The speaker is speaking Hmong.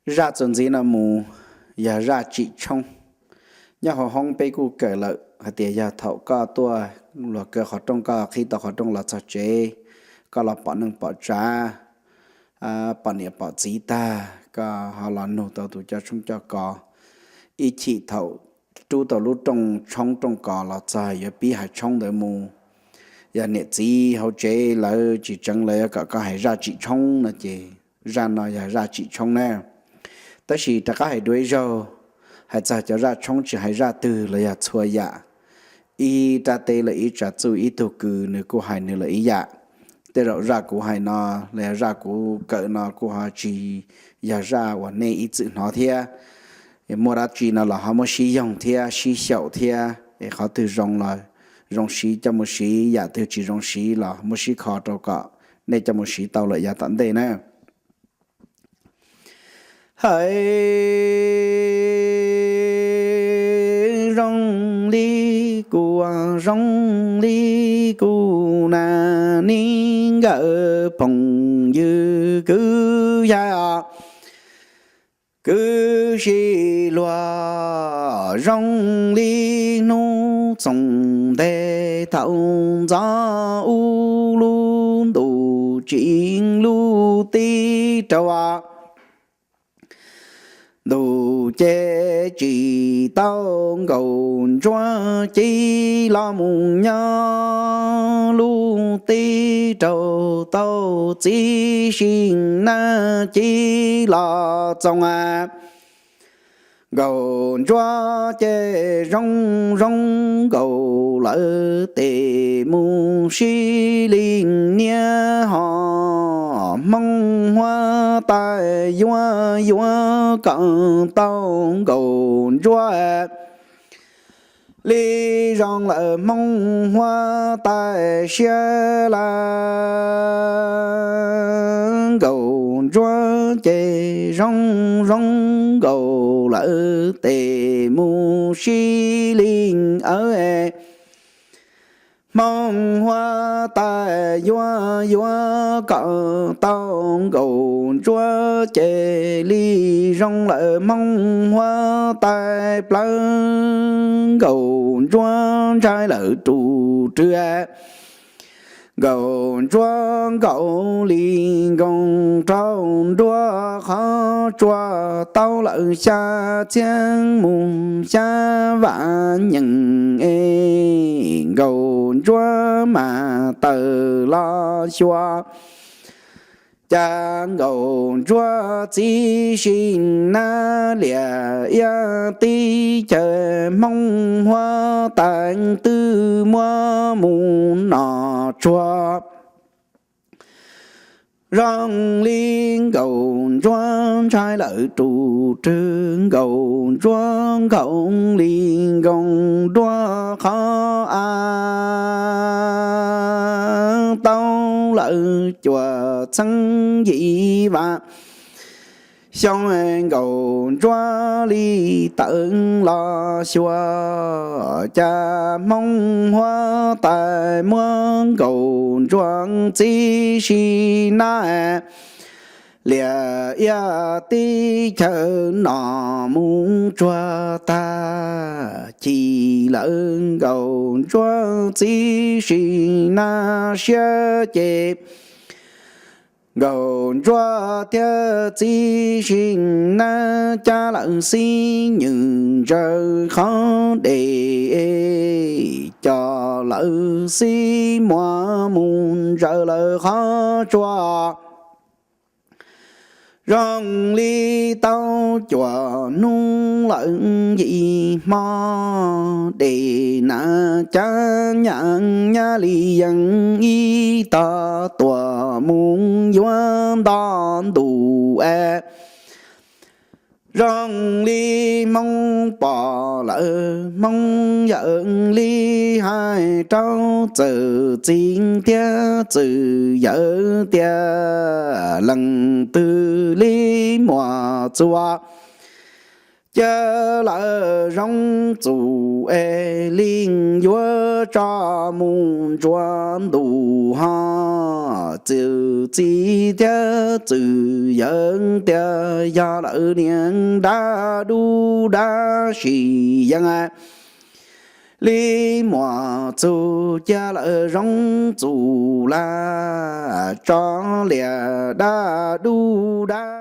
Zaj txuas ntxiv no mus yog zaj tsim tshoob. Nyob hauv hoob peb kuj kawm lawm hais tias yog thaum koj tuaj luag kaw qhov rooj, koj qhib tau qhov rooj los txog tsev, koj los pom neej pom tsav, pom niam pom txiv tag, koj ho los nug tau tus coj tshoob coj kos. Ib chim thaum rub tau lub rooj tshoob rooj kos los txog yuav pib hais tshoob ntawd mus, yog niam txiv hauv tsev lawv tsis tseev, lawv yuav kom koj hais zaj tsim tshoob no ces zaj no yog zaj tsim tshoob na. Tab sis rov qab hais dua ib zaug, hais txog cov zaj tshoob tsis hais zaj twg los yog txhua yam, ib rab teb los ib tsav txuj, ib tug kws nws kuj hais nws lawm ib yam. Tej zaum zaj kuv hais no los yog zaj kuv kawm no kuj ho tsis yog zaj uas nej ib txwm hnov thiab. Muaj dab tsi no los ho muab sib yoog thiab sib xyaum thiab, es qhov twg zoo los zoo siv coj mus siv, yam twg tsis zoo siv los muab sib kho rau kom nej coj mus siv tau lawm yav tom ntej na. Hais zoo li kuv, zoo li kuv na, nej nkawm phooj ywg kwv yau, kwv tij luag, zoo li hnub txoos nteg thaum ntxov, ub lub ntuj tsim lub teb rau, ntuj ces tsim tau nkaus ntsuab ces los mus nyob lub teb rau tau txiv sib nab ces los txoos. Nkaus ntsuab ces zoo zoo nkaus lawm tes mus sib li niab ho, Hmoob Huab Tais yuav yuav kom tau nkaus ntsuab li zoo lawm Hmoob Huab Tais siab lawm. Nkaus ntsuab ces zoo zoo nkaus lawm tes mus sib li awb. Hmoob Huab Tais yuav yuav kom tau nkaus ntsuab ces li zoo lawm Hmoob Huab Tais plawv, nkaus ntsuab ntshai lawm tus rwg. Nkaus ntsuab nkaus li nkoos rau nruab qhov tsua, tau lawm xya txhiab mus xya vam nyeem es, nkaus ntsuab mas tawm los xyuas. Cas nkaus ntsuab txiv sib nab liam iab teb chaws, Hmoob Huab Tais twb muab mus nom tsuag. Zoo li nkaus ntsuab ntshai lawm tus rwg, nkaus ntsuab nkaus li nkoos nruab qhov av, tau lawm cuaj txheeb yim vam xyoo, nkaus ntsuab li tawm los xyuas. Cas Hmoob Huab Tais muab nkaus ntsuab txiv sib nab liam iab teb chaws nom mus tsuag tag, chim lawm nkaus ntsuab txiv sib nab siab ces, nkaus ntsuab thiab txiv sib nab cab lawm xib nywm ntsaws qhov des, coj lawm xib muas mus ntsaws lawm qhov tsua. Zoo li tau cuaj hnub lawm yim hmo, des nas cab nyam nyab li yees ib tog tuam mus yuav nto ntu es. Zoo li Hmoob pom lawm Hmoob yawm li hais rau txawm txiv thiab txawm yawm tias, leej twg li muaj txuas cia lawm zoo txum es li yuav tso mus ntsuab ntuj hos. txwm txiv thiab txwm yawm tias yog lawv niam dab dub dab sim yees li muam txug cia lawv zoo txum laj tso liam dab dub dab